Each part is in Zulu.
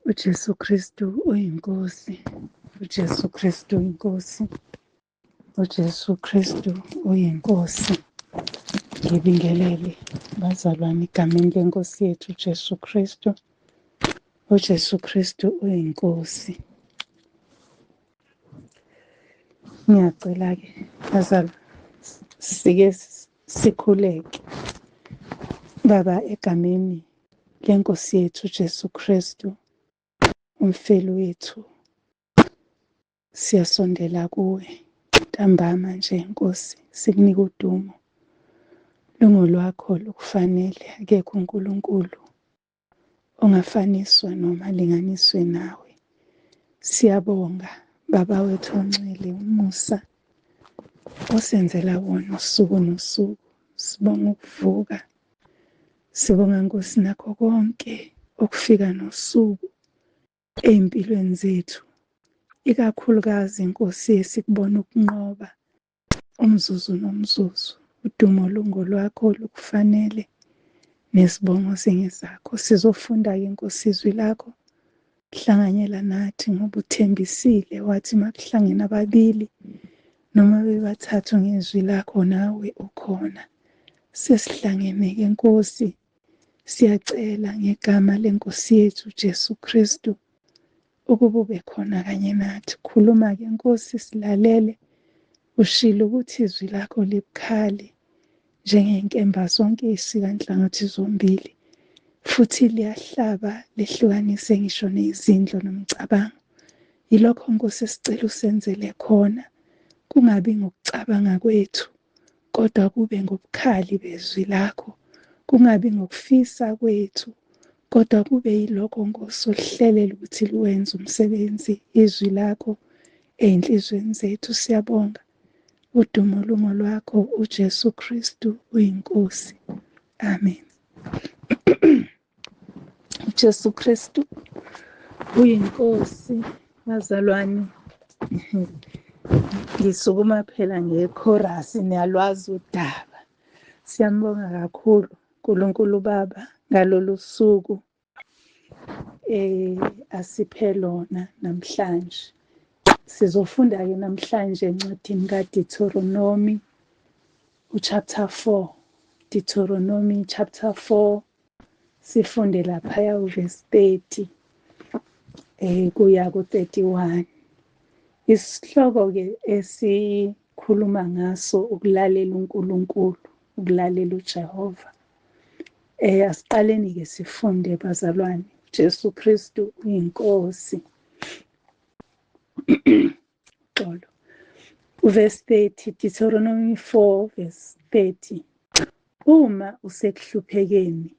UJesu Kristu uyiNkosi. UJesu Kristu uyiNkosi. UJesu Kristu uyiNkosi. Ngibingelele bazalwane egameni lenkosi yethu uJesu Kristu. UJesu Kristu uyiNkosi. Ngiyacela-ke bazalwane sike sikhuleke. Baba egameni lenkosi yethu uJesu Kristu umfeli wethu siyasondela kuwe ntambama nje Nkosi sikunika udumo lungolwakho lukufanele akekho uNkulunkulu ongafaniswa noma alinganiswe nawe. Siyabonga Baba wethu ongcwele umusa osenzela wona usuku nosuku. Sibonga ukuvuka. Sibonga Nkosi nakho konke okufika nosuku ey'mpilweni zethu. Ikakhulukazi Nkosi esikubona ukunqoba umzuzu nomzuzu. Udumo lungolwakho lukufanele nesibongo singezakho. Sizofunda-ke Nkosi izwi lakho. Hlanganyela nathi ngoba uthembisile wathi makuhlangene ababili noma bebathathu ngezwi lakho nawe ukhona. Sesihlangene-ke Nkosi, siyacela ngegama lenkosi yethu Jesu Kristu ukuba ube khona kanye nathi. Khuluma-ke Nkosi, silalele. Ushilo ukuthi izwi lakho libukhali njengenkemba zonke isika nhlangothi zombili futhi liyahlaba lihlukanise ngisho nezindlo nomcabango. Yilokho Nkosi esicela usenzele khona, kungabi ngokucabanga kwethu kodwa kube ngobukhali bezwi lakho, kungabi ngokufisa kwethu kodwa kube yilokho Nkosi ohlelela ukuthi liwenze umsebenzi izwi lakho ey'nhliziyweni zethu. Siyabonga udumo lungo lwakho uJesu Kristu uyiNkosi. Amen. uJesu Kristu uyiNkosi bazalwane. Ngisukuma phela ngekhorasi niyalwazi udaba. Siyambonga kakhulu uNkulunkulu Baba ngalolu suku asiphe lona namhlanje. Sizofunda ke namhlanje encwadini kaDeuteronomy uchapter 4. Deuteronomy chapter 4 sifunde laphaya uverse 30 kuya ku-31. Isihloko ke esikhuluma ngaso ukulalela uNkulunkulu, ukulalela uJehova. Asiqaleni ke sifunde bazalwane. Jesu Kristu uyiNkosi. Xolo. Verse 30, Deuteronomy 4 verse 30. Uma usekuhluphekeni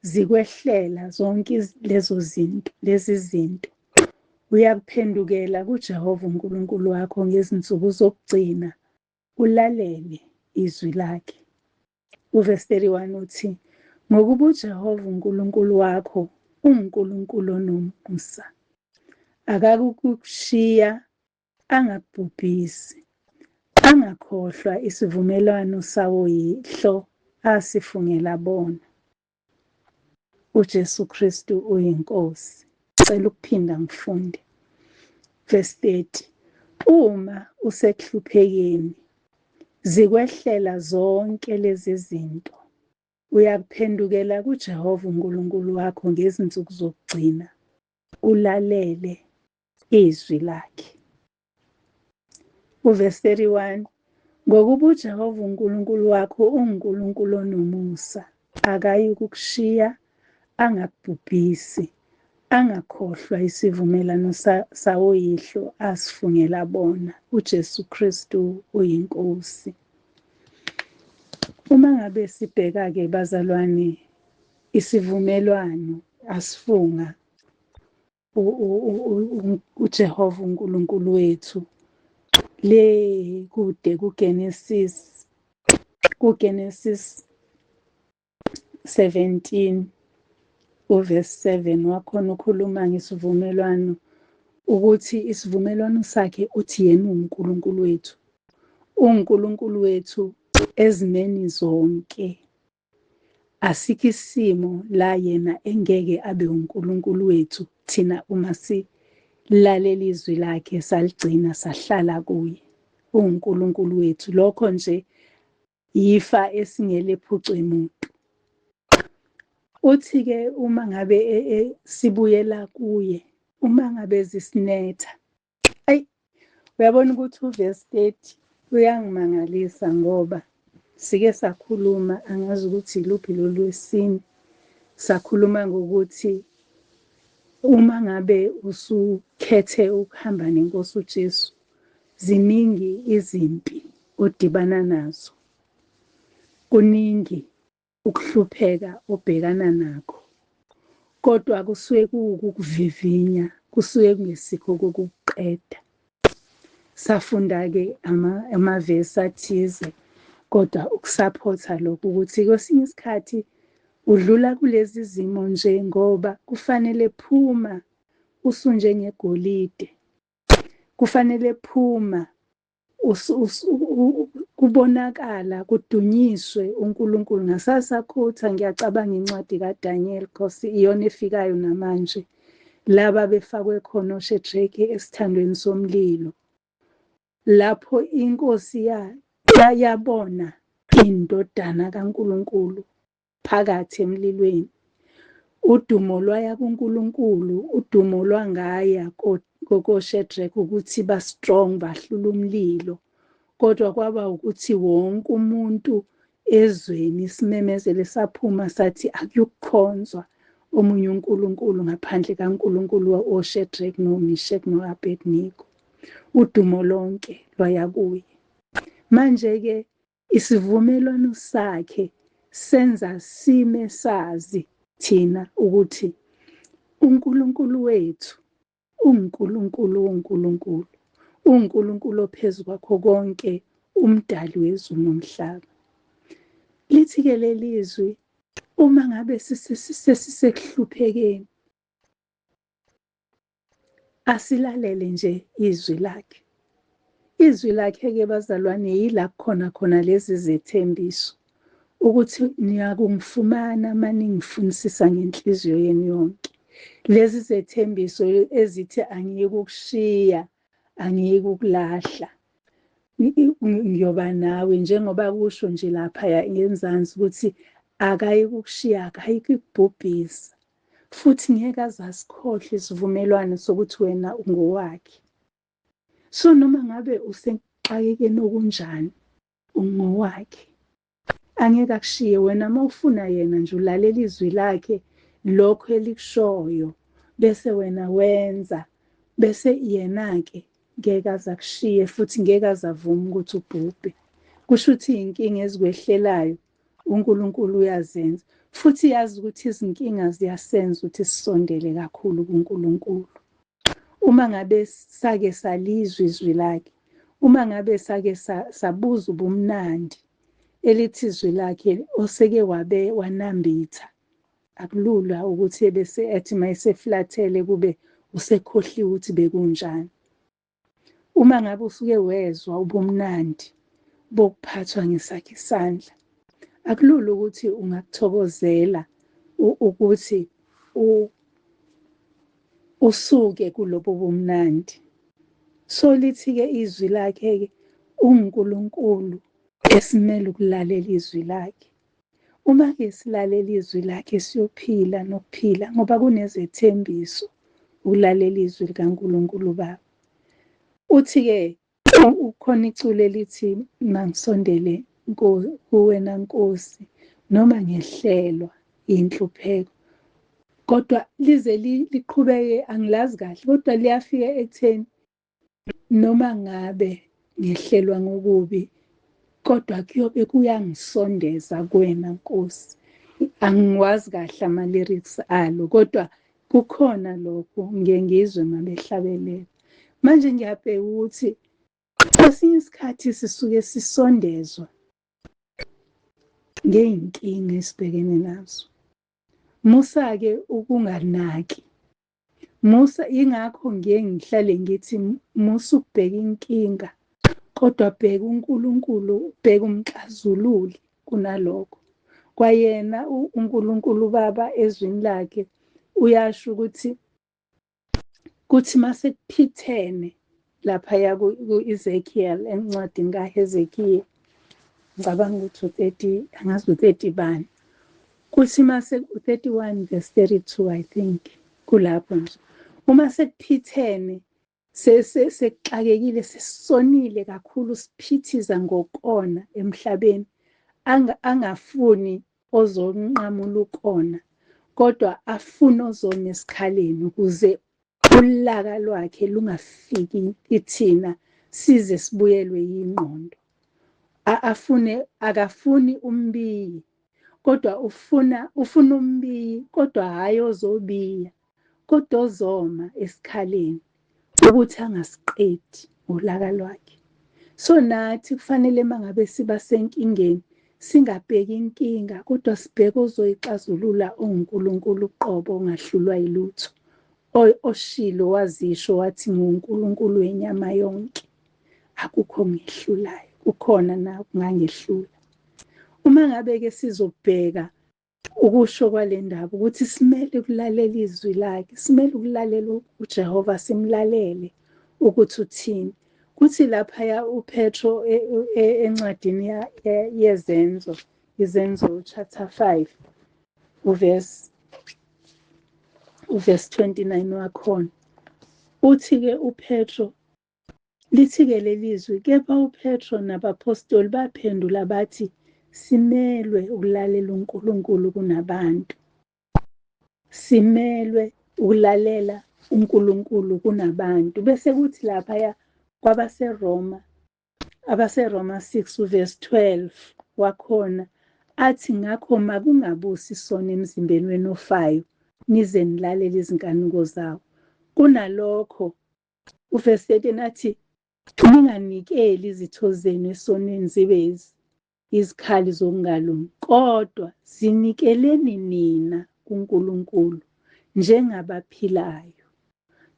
zikwehlela zonke lezo zinto, lezi zinto, uyakuphendukela kuJehova uNkulunkulu wakho ngezinsuku zokugcina, ulalele izwi lakhe. Uverse 31 uthi, ngokuba uJehova uNkulunkulu wakho uNkulunkulu onomusa, akakukushiya angakubhubhisi, angakhohlwa isivumelwano sawoyihlo asifungela bona. uJesu Kristu uyiNkosi. Cela ukuphinda ngifunde. Verse 30. Uma usekuhluphekeni zikwehlela zonke lezi zinto, uyakuphendukela kuJehova uNkulunkulu wakho ngezinsuku zokugcina, ulalele izwi lakhe. Uverse 31 ngokuba uJehova uNkulunkulu wakho unguNkulunkulu onomusa, akayi ukukushiya angakubhubhisi, angakhohlwa isivumelano sawoyihlo asifungela bona. uJesu Kristu uyiNkosi. Uma ngabe sibheka ke bazalwane isivumelwano asifunga uJehova uNkulunkulu wethu le kude kuGenesis, kuGenesis 17 uverse 7 wakhona ukhuluma ngesivumelwano ukuthi isivumelwano sakhe uthi yena uNkulunkulu wethu, uNkulunkulu wethu ezimeni zonke. Asikho isimo la yena engeke abe uNkulunkulu wethu thina uma silalela izwi lakhe saligcina sahlala kuye. UwuNkulunkulu wethu. Lokho nje yifa esingelephucwe muntu. Uthi-ke uma ngabe sibuyela kuye, uma ngabe zisinetha, ayi uyabona ukuthi uvesi 30 uyangimangalisa ngoba sike sakhuluma angazi ukuthi iluphi lolu lwesine sakhuluma ngokuthi uma ngabe usukhethe ukuhamba nenkosi uJesu ziningi izimpi odibana nazo kuningi ukuhlupheka obhekana nakho kodwa kusuke kuwukukuvivinya kusuke kungesikho kokukuqeda safunda-ke amavesi athize kodwa ukusaphotha lokhu ukuthi kwesinye isikhathi udlula kulezi zimo nje ngoba kufanele phuma usunjengegolide kufanele phuma kubonakala kudunyiswe uNkulunkulu ngasasakhutha ngiyacabanga incwadi kaDaniel cause iyona efikayo namanje laba befakwe khona oShedrake esithandweni somlilo lapho inkosi yabona indodana kaNkulunkulu phakathi emlilweni. Udumo lwaya kuNkulunkulu, udumo lwangaya koShadrach ukuthi ba-strong bahlula umlilo. Kodwa kwaba ukuthi wonke umuntu ezweni isimemezelo esaphuma sathi akuyukukhonzwa omunye uNkulunkulu ngaphandle kaNkulunkulu oShadrach noMeshach no-Abednego. Udumo lonke lwaya kuye. Manje-ke Isivumelwano sakhe senza sime sazi thina ukuthi uNkulunkulu wethu uNkulunkulu wonkulunkulu, uNkulunkulu ophezu kwakho konke, umdali wezulu nomhlaba. Lithi-ke leli zwi uma ngabe sesisekuhluphekeni asilalele nje izwi lakhe. Izwi lakhe-ke bazalwane yila kukhona khona lezi zethembiso ukuthi niyakungifumana uma ningifunisisa ngenhliziyo yenu yonke. Lezi zethembiso ezithi angiyikukushiya, angiyikukulahla. Ngiyoba nawe njengoba kusho nje laphaya ngenzansi ukuthi akayikukushiya, akayikubhubhisa. Futhi ngeke aze asikhohlwe isivumelwano sokuthi wena ungowakhe. So noma ngabe usekuxakekeni okunjani, ungowakhe. Angeke akushiye wena uma ufuna yena nje ulalela izwi lakhe lokho elikushoyo bese wena wenza bese yena-ke ngeke aze akushiye futhi ngeke aze avume ukuthi ubhubhe. Kusho ukuthi iy'nkinga ezikwehlelayo uNkulunkulu uyazenza futhi yazi ukuthi izinkinga ziyasenza ukuthi sisondele kakhulu kuNkulunkulu. Uma ngabe sake salizwa izwi lakhe, uma ngabe sake sabuza ubumnandi elithi izwi lakhe oseke wabe wanambitha, akulula ukuthi ebese ethi mayeseflathele kube usekhohliwe ukuthi bekunjani. Uma ngabe usuke wezwa ubumnandi bokuphathwa ngesakhe isandla, akulula ukuthi ungakuthokozela ukuthi usuke kulobo bumnandi. So lithi-ke izwi lakhe-ke uNkulunkulu esimele ukulalela izwi lakhe. Uma-ke silalela izwi lakhe siyophila nokuphila ngoba kunezethembiso ukulalela izwi likaNkulunkulu Baba. Uthi-ke ukhona iculo elithi mangisondele kuwena Nkosi noma ngehlelwa inhlupheko kodwa lize liqhubeke angilazi kahle kodwa liyafika ekutheni Noma ngabe ngehlelwa ngokubi kodwa kuyobe kuyangisondeza kuwena Nkosi. Angiwazi kahle ama-lyrics alo kodwa kukhona lokho ngiye ngizwe uma behlabelela. Manje ngiyabheka ukuthi kwesinye isikhathi sisuke sisondezwa ngey'nkinga esibhekene nazo. Musa-ke ukunganaki Musa ingakho ngiye ngihlale ngithi musa ukubheka inkinga kodwa bheka uNkulunkulu, bheka umxazululi kunalokho. Kwayena uNkulunkulu Baba ezwini lakhe uyasho ukuthi kuthi mase kuphithene laphaya ku-Ezekiel, encwadini kaHezekiya, ngicabanga ukuthi u-30, angazi u-30 bani, kuthi mase u-31 verse 32, I think kulapho nje, uma sekuphithene, sekuxakekile, sesonile kakhulu, siphithiza ngokona emhlabeni, angafuni ozonqamula ukona, kodwa afune ozoma esikhaleni ukuze ulaka lwakhe lungafiki kithina size sibuyelwe yingqondo. Afune, akafuni umbiyi, kodwa ufuna umbiyi, kodwa hhayi ozobiya, kodwa ozoma esikhaleni ukuthi angasiqedi ngolaka lwakhe. So nathi kufanele mangabe siba senkingeni singabheki inkinga, kodwa sibheke ozoyixazulula, onguNkulunkulu uqobo, ongahlulwa yilutho, oshilo wazisho wathi nguNkulunkulu wenyama yonke, akukho ngehlulayo, kukhona na kungangehlula. Uma ngabe ke sizobheka ukusho kwale ndaba ukuthi simele ukulalela izwi lakhe, simele ukulalela uJehova, simlalele ukuthi uthini. Kuthi laphaya uPetro encwadini yeZenzo, iZenzo chapter 5 uverse 29 wakhona, uthi-ke uPetro, lithi-ke lelizwi, kepha uPetro nabaphostoli baphendula bathi, simelwe ukulalela uNkulunkulu kunabantu. Simelwe ukulalela uNkulunkulu kunabantu. Bese kuthi laphaya kwabaseRoma, abaseRoma 6 uverse 12 wakhona, athi ngakho makungabusi isono emzimbeni wenu ofayo, nize nilalele izinkanuko zawo. Kunalokho uverse 13 athi ninganikeli izitho zenu esonweni zibe izikhali zokungalungi, kodwa zinikeleni nina kuNkulunkulu njengabaphilayo,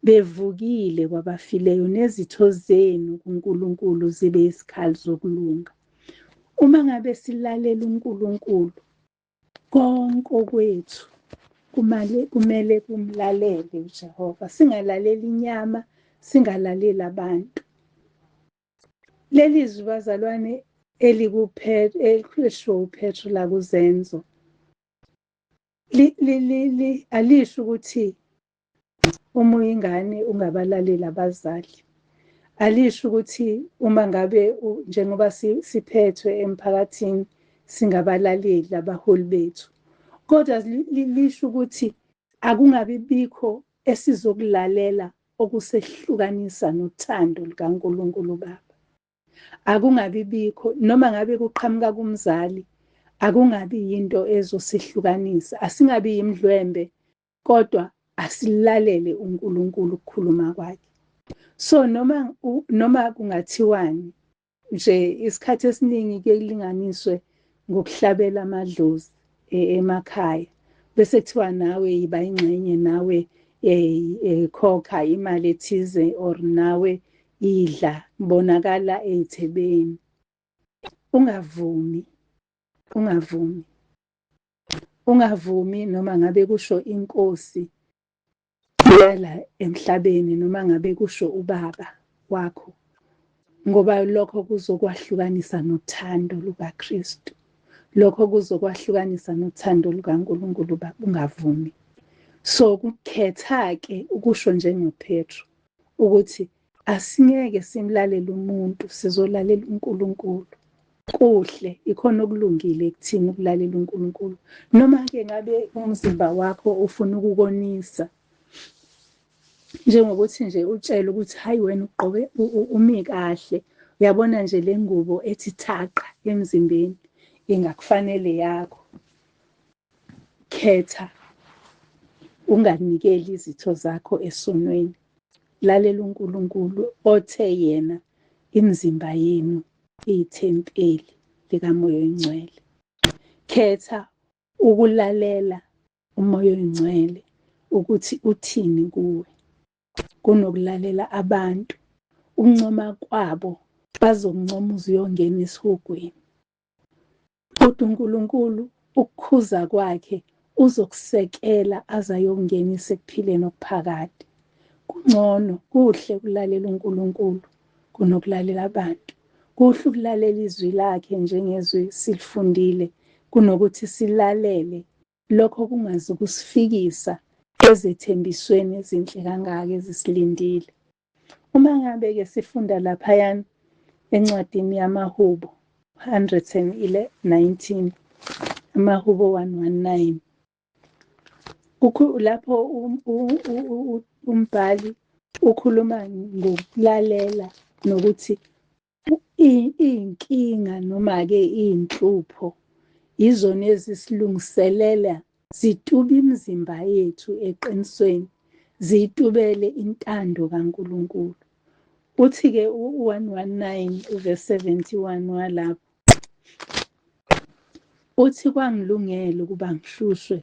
bevukile kwabafileyo, nezitho zenu kuNkulunkulu zibe izikhali zokulunga. Uma ngabe silalela uNkulunkulu, konke okwethu kumele kumlalele uJehova, singalaleli inyama, singalaleli abantu. Leli zwi bazalwane elishiwo uPetru la kuZenzo alisho ukuthi uma uyingane ungabalaleli abazali, alisho ukuthi uma ngabe njengoba siphethwe emphakathini singabalaleli abaholi bethu, kodwa lisho ukuthi akungabi bikho esizokulalela okusehlukanisa nothando lukaNkulunkulu Baba. Akungabi bikho, noma ngabe kuqhamuka kumzali, akungabi yinto ezosihlukanisa, asingabi yimdlwembe, kodwa asilalele uNkulunkulu ukukhuluma kwakhe. So noma kungathiwani nje, isikhathi esiningi kuye kulinganiswe ngokuhlabela amadlozi emakhaya, bese kuthiwa nawe yiba ingxenye, nawe khokha imali ethize, or nawe idla, bonakala ey'thebeni. Ungavumi, ungavumi, ungavumi, noma ngabe kusho inkosi yala emhlabeni, noma ngabe kusho ubaba wakho, ngoba lokho kuzokwahlukanisa nothando lukaKristu, lokho kuzokwahlukanisa nothando lukaNkulunkulu. Ungavumi. So kukhetha-ke ukusho njengoPetru ukuthi asingeke simlalele umuntu, sizolalela uNkulunkulu. Kuhle, ikhona okulungile ekuthini ukulalela uNkulunkulu, noma-ke ngabe umzimba wakho ufuna ukukonisa, njengokuthi nje utshele ukuthi hayi wena ugqoke umi kahle, uyabona nje le ngubo ethi thaqa emzimbeni ingakufanele yakho. Khetha unganikeli izitho zakho esonweni. Lalela uNkulunkulu othe yena imizimba yenu iyithempeli likaMoya oyiNgcwele. Khetha ukulalela uMoya oyiNgcwele ukuthi uthini kuwe, kunokulalela abantu. Ukuncoma kwabo bazokuncoma uze uyongena esihogweni, kodwa uNkulunkulu Ukukhuza kwakhe uzokusekela aze ayokungenisa ekuphileni okuphakade. Kungcono, kuhle ukulalela uNkulunkulu kunokulalela abantu. Kuhle ukulalela izwi lakhe njengezwi silifundile kunokuthi silalele lokho kungazi ukusifikisa ezethembisweni ezinhle kangaka ezisilindile. Uma ngabe-ke sifunda laphayana encwadini yamaHubo 119, amaHubo 119, kukho lapho umbhali ukhuluma ngokulalela nokuthi iy'nkinga noma-ke iy'nhlupho yizona ezisilungiselela zituba imizimba yethu eqinisweni, ziyitubele intando kaNkulunkulu. Uthi-ke u-119 uverse 71 walapho, uthi kwangilungela ukuba ngihlushwe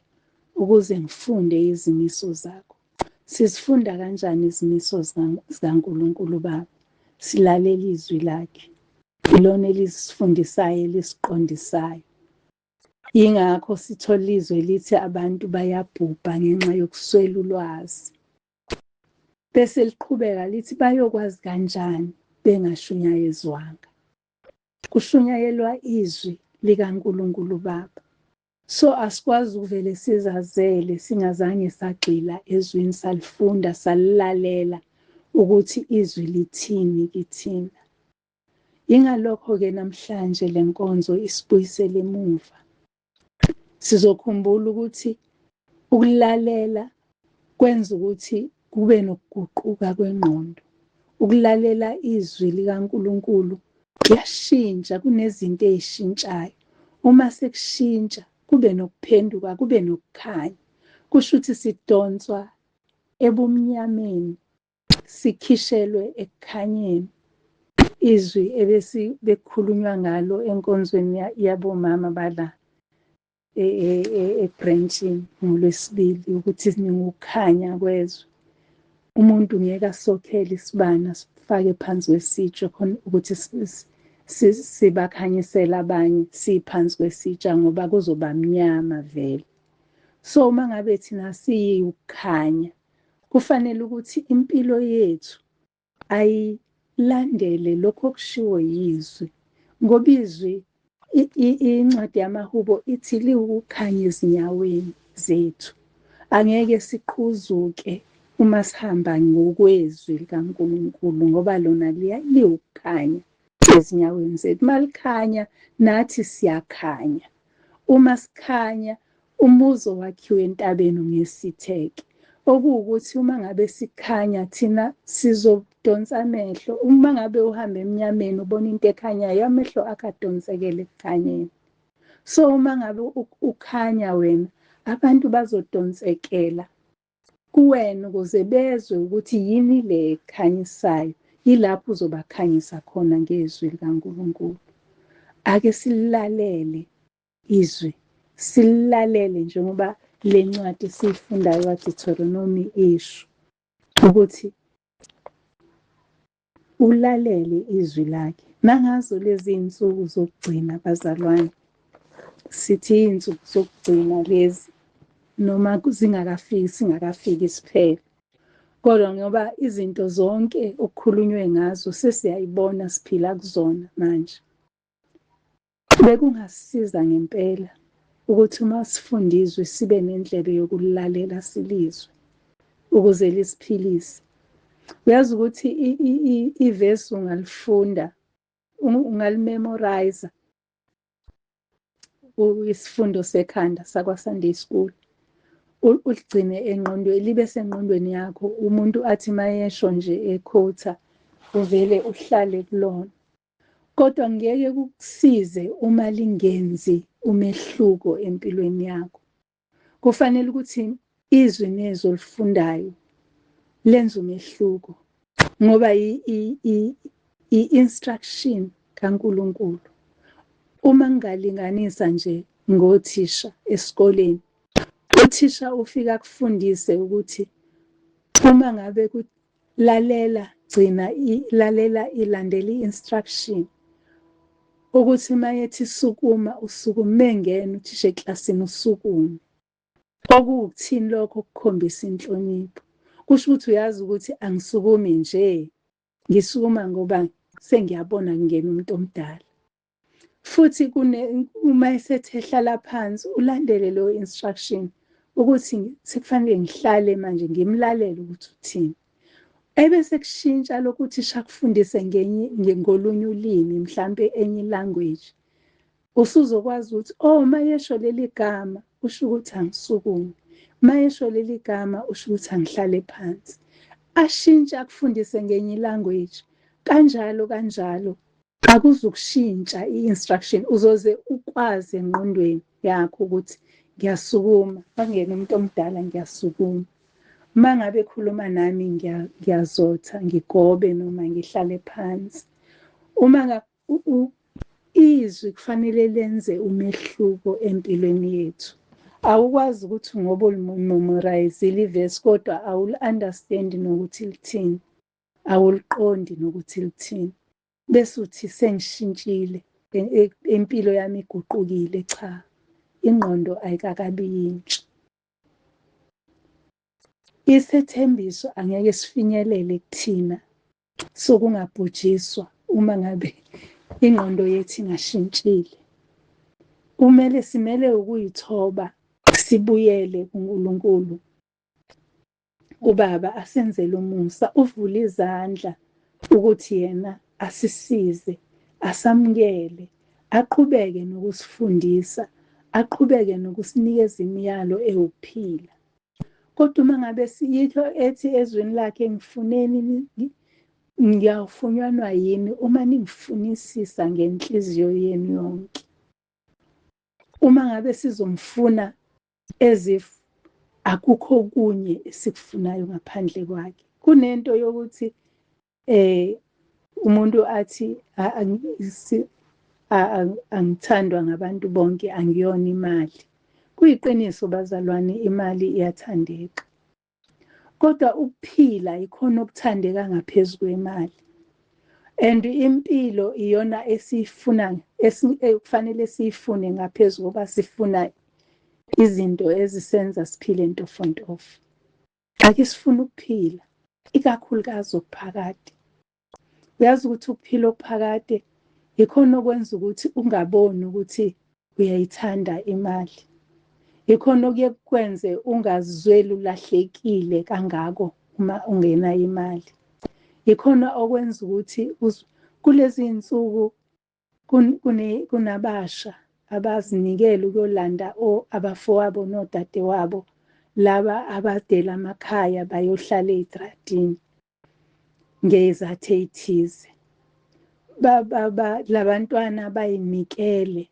ukuze ngifunde izimiso zakho. Sizifunda kanjani izimiso zikaNkulunkulu Baba? Silalela izwi lakhe. Ilona elisifundisayo, elisiqondisayo. Yingakho sithola izwe lithi abantu bayabhubha ngenxa yokuswela ulwazi. Bese liqhubeka lithi bayokwazi kanjani bengashunyayezwanga. Kushunyayelwa izwi likaNkulunkulu Baba. So asikwazi ukuvele sizazele singazange sagxila ezwini salifunda salilalela ukuthi izwi lithini kithina. Yingalokho-ke namhlanje le nkonzo isibuyisele emuva. Sizokhumbula ukuthi ukulalela kwenza ukuthi kube nokuguquka kwengqondo. Ukulalela izwi likaNkulunkulu kuyashintsha, kunezinto ey'shintshayo. Uma sekushintsha kube nokuphenduka, kube nokukhanya. Kusho ukuthi sidonswa ebumnyameni sikhishelwe ekukhanyeni. Izwi ebesi bekukhulunywa ngalo enkonzweni yabomama bala ebranchini ngoLwesibili ukuthi ningukukhanya kwezwe. Umuntu ngeke asokhele isibani asifake phansi kwesitsha khona ukuthi sibakhanyisele abanye siphansi kwesitsha ngoba kuzoba mnyama vele. So uma ngabe thina siyiwukukhanya kufanele ukuthi impilo yethu ayilandele lokho okushiwo yizwi ngoba izwi incwadi yamaHubo ithi liwukukhanya ezinyaweni zethu. Angeke siqhuzuke uma sihamba ngokwezwi likaNkulunkulu ngoba lona liwukukhanya ezinyaweni zethu. Uma likhanya nathi siyakhanya. Uma sikhanya umuzi owakhiwe entabeni ungesitheke. Okuwukuthi uma ngabe sikhanya thina sizodonsa amehlo. Uma ngabe uhamba emnyameni ubona into ekhanyayo, amehlo akho adonsekele ekukhanyeni. So uma ngabe ukhanya wena, abantu bazodonsekela kuwena ukuze bezwe ukuthi yini le ekhanyisayo. Yilapho uzobakhanyisa khona ngezwi likaNkulunkulu. Ake silalele izwi, sililalele njengoba le ncwadi siyifundayo kaDeuteronomy isho ukuthi ulalele izwi lakhe. Nangazo lezi iy'nsuku zokugcina bazalwane, sithi iy'nsuku zokugcina lezi noma zingakafiki singakafiki isiphelo, kodwa ngoba izinto zonke okukhulunywe ngazo sesiyayibona siphila kuzona manje. Bekungasiza ngempela ukuthi uma sifunda izwi sibe nendlebe yokulilalela silizwe ukuze lisiphilise. Uyazi ukuthi ivesi ungalifunda, ungalimemorize isifundo sekhanda sakwa-Sunday school, uligcine engqondweni, libe sengqondweni yakho, umuntu athi mayesho nje ekhotha uvele uhlale kulona. Kodwa ngeke kukusize uma lingenzi umehluko empilweni yakho. Kufanele ukuthi izwi nezwi olifundayo lenze umehluko ngoba i-instruction kaNkulunkulu. Uma ngingalinganisa nje ngothisha esikoleni, uthisha ufika akufundise ukuthi uma ngabe lalela, gcina, lalela, ilandela i-instruction. Ukuthi mayethi sukuma usukume, ngena uthisha eklasini usukume. Okuwukuthini lokho? Kukhombisa inhlonipho. Kusho ukuthi uyazi ukuthi angisukumi nje, ngisukuma ngoba sengiyabona kungena umuntu omdala. Futhi uma esethi ehlala phansi ulandele leyo instruction ukuthi sekufanele ngihlale manje ngimlalele ukuthi uthini. Ebese kushintsha lokuthi shakufundise ngenye ngolunye ulimi, mhlampe enye language. Usuzokwazi ukuthi oh, mayesho leli gama usho ukuthi angisukume, mayesho leli gama usho ukuthi angihlale phansi. Ashintshe akufundise ngenye language, kanjalo kanjalo. Akuzukushintsha i-instruction, uzoze ukwazi engqondweni yakho ukuthi ngiyasukuma makungena umuntu omdala, ngiyasukuma uma ngabe ekhuluma nami, ngiyazotha, ngigobe noma ngihlale phansi. Uma izwi kufanele lenze umehluko empilweni yethu. Awukwazi ukuthi ngoba ulimemorize ivesi kodwa awuli-understand nokuthi lithini, awuliqondi nokuthi lithini, bese uthi sengishintshile, impilo yami iguqukile. Cha, ingqondo ayikakabi yintsha. Isethembiso angeke sifinyelele kuthina sokungabhujiswa uma ngabe ingqondo yethu ingashintshile. Kumele simele ukuyithoba, sibuyele kuNkulunkulu uBaba, asenzele umusa. Uvule izandla ukuthi yena asisize, asamukele, aqhubeke nokusifundisa, aqhubeke nokusinikeza imiyalo ewukuphila. Kodwa uma ngabe siyitho ethi ezwini lakhe, ngifuneni ngiyawufunyanwa yimi uma ningifunisisa ngenhliziyo yenu yonke. Uma ngabe sizomfuna as if akukho okunye esikufunayo ngaphandle kwakhe. Kunento yokuthi umuntu athi angithandwa ngabantu bonke, angiyona imali. Kuyiqiniso bazalwane, imali iyathandeka. Kodwa ukuphila ikhona okuthandeka ngaphezu kwemali. And impilo iyona esiyifuna, ekufanele siyifune ngaphezu koba sifuna izinto ezisenza siphile ntofontofo. Ake sifune ukuphila, ikakhulukazi okuphakade. Uyazi ukuthi ukuphila okuphakade ikhona okwenza ukuthi ungaboni ukuthi uyayithanda imali. Ikhona okuye kukwenze ungazizweli ulahlekile kangako uma ungenayo imali. Ikhona okwenza ukuthi kulezi zinsuku kunabasha abazinikele ukuyolanda abafowabo nodadewabo laba abadela amakhaya bayohlala ey'tradini ngezathu ey'thize. Labantwana bayinikele,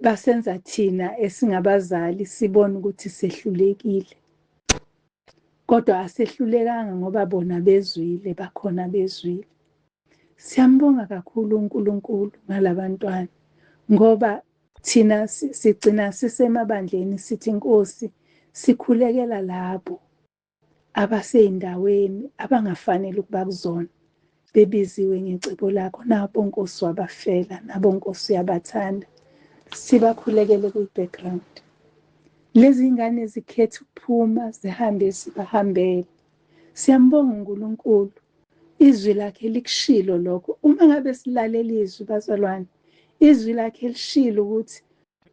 basenza thina esingabazali sibone ukuthi sehlulekile, kodwa asehlulekanga ngoba bona bezwile, bakhona bezwile. Siyambonga kakhulu uNkulunkulu ngalabantwana, ngoba thina sigcina sisemabandleni sithi Nkosi, sikhulekela labo abasey'ndaweni abangafanele ukuba kuzona, bebiziwe ngecebo lakho. Nabo Nkosi wabafela, nabo Nkosi uyabathanda. Sibakhulekele kwi-background. Lezi ngane zikhetha ukuphuma zihambe, sibahambele. Siyambonga uNkulunkulu, izwi lakhe likushilo lokho. Uma ngabe silalela izwi bazalwane, izwi lakhe lishilo ukuthi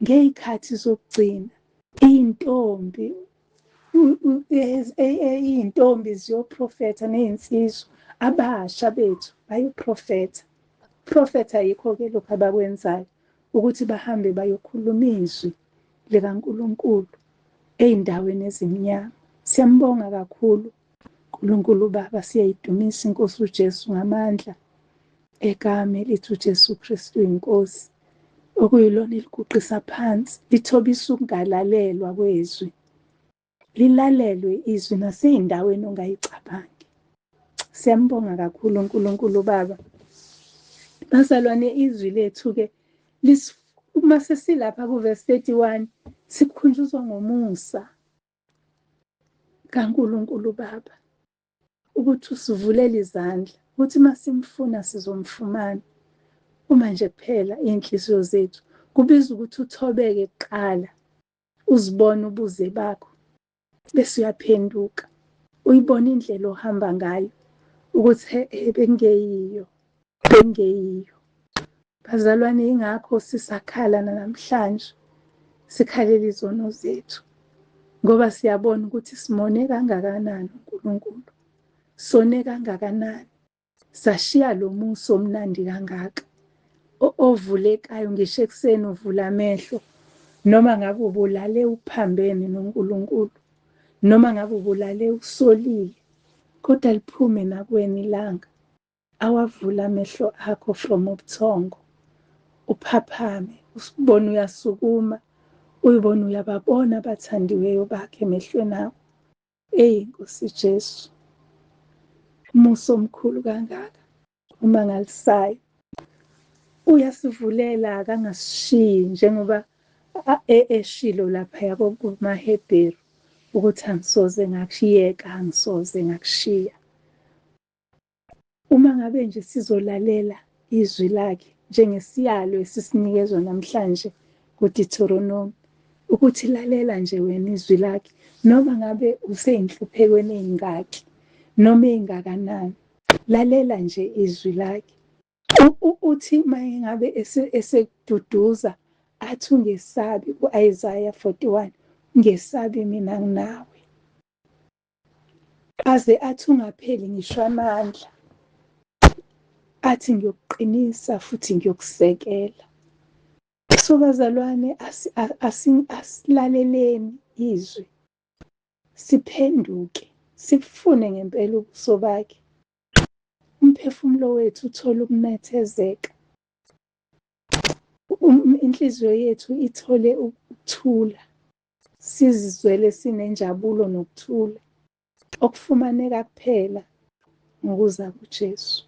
ngey'khathi zokugcina iy'ntombi iy'ntombi ziyoprofetha ney'nsizwa, abasha bethu bayoprofetha. Profetha yikho-ke lokhu abakwenzayo, ukuthi bahambe bayokhuluma izwi likaNkulunkulu ey'ndaweni ezimnyama. Siyambonga kakhulu uNkulunkulu Baba, siyayidumisa iNkosi uJesu ngamandla egama elithi uJesu Kristu iNkosi, okuyilona eliguqisa phansi, lithobisa ukungalalelwa kwezwi, lilalelwe izwi nasey'ndaweni ongayicabangi. Siyambonga kakhulu uNkulunkulu Baba. Bazalwane, izwi lethu-ke uma sesilapha kuvesi 31 sikhunjuzwa ngomusa kaNkulunkulu Baba, ukuthi usivulela izandla, ukuthi uma simfuna sizomfumana. Uma nje kuphela iy'nhliziyo zethu kubiza ukuthi uthobeke kuqala, uzibone ubuze bakho, bese uyaphenduka, uyibone indlela ohamba ngayo ukuthi bengeyiyo, bengeyiyo. Bazalwane, ingakho sisakhala namhlanje, sikhalela izono zethu, ngoba siyabona ukuthi simone kangakanani uNkulunkulu, sone kangakanani, sashiya lo musa omnandi kangaka ovulekayo ngisho ekuseni uvula amehlo, noma ngabe ubulale uphambene noNkulunkulu, noma ngabe ubulale usolile, kodwa liphume nakuwena ilanga, awavula amehlo akho from ubuthongo, uphaphame, usibone uyasukuma, uyibone uyababona abathandiweyo bakhe emehlweni akho. Eyi Nkosi Jesu, umusa omkhulu kangaka umangalisayo, uyasivulela akangasishiyi njengoba eshilo laphaya kumaHebheru ukuthi angisoze ngakushiyeka, angisoze ngakushiya. Uma ngabe nje sizolalela izwi lakhe njengesiyalo esisinikezwa namhlanje kuDeuteronomy, ukuthi lalela nje wena izwi lakhe, noma ngabe useyinhluphekweni eyingaki noma eyingakanani, lalela nje izwi lakhe. Uthi uma ngabe esekududuza athi ungesabi, ku-Isaiah 41, ungesabi mina nginawe. Aze athi ungapheli ngisho amandla, athi ngiyokuqinisa futhi ngiyokusekela. So bazalwane, asilaleleni izwi, siphenduke, sifune ngempela ubuso bakhe. Umphefumulo wethu uthole ukunethezeka, inhliziyo yethu ithole ukuthula, sizizwele sinenjabulo nokuthula okufumaneka kuphela ngokuza kuJesu.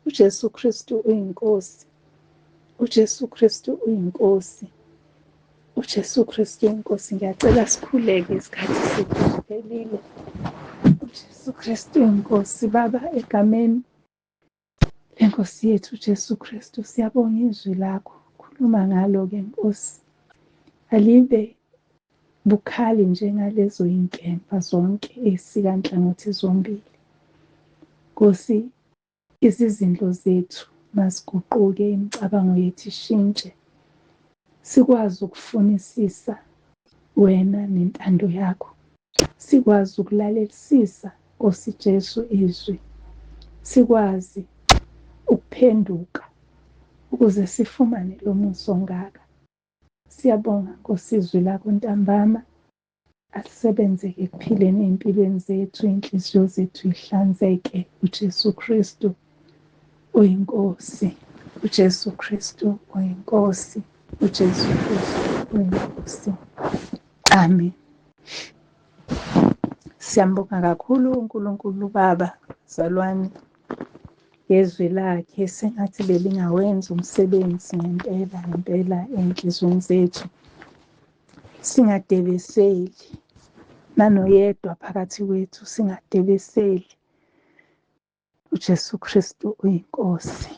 UJesu Kristu uyinkosi, uJesu Kristu uyinkosi, uJesu Kristu uyinkosi. Ngiyacela sikhuleke, isikhathi sethu siphelile. UJesu Kristu uyinkosi. Baba, egameni lenkosi yethu uJesu Kristu, siyabonga izwi lakho, khuluma ngalo-ke Nkosi, alibe bukhali njengalezo inkemba zonke ey'sika nhlangothi zombili. Nkosi, izizindlo zethu maziguquke, imicabango yethu ishintshe, sikwazi ukufunisisa wena nentando yakho, sikwazi ukulalelisisa Nkosi Jesu izwi, sikwazi ukuphenduka ukuze sifumane lo musa ongaka. Siyabonga Nkosi izwi lakho ntambama, alisebenzeke ekuphileni ey'mpilweni zethu, iy'nhliziyo zethu ihlanzeke. UJesu Kristu uyinkosi, uJesu Kristu uyinkosi, uJesu Kristu uyinkosi. Amen. Siyambonga kakhulu uNkulunkulu Baba, zalwane, ngezwi lakhe, sengathi belingawenza umsebenzi ngempela ngempela ey'nhliziyweni zethu, singadebeseli nanoyedwa phakathi kwethu, singadebeseli. uJesu Kristu uyinkosi.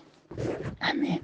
Amen.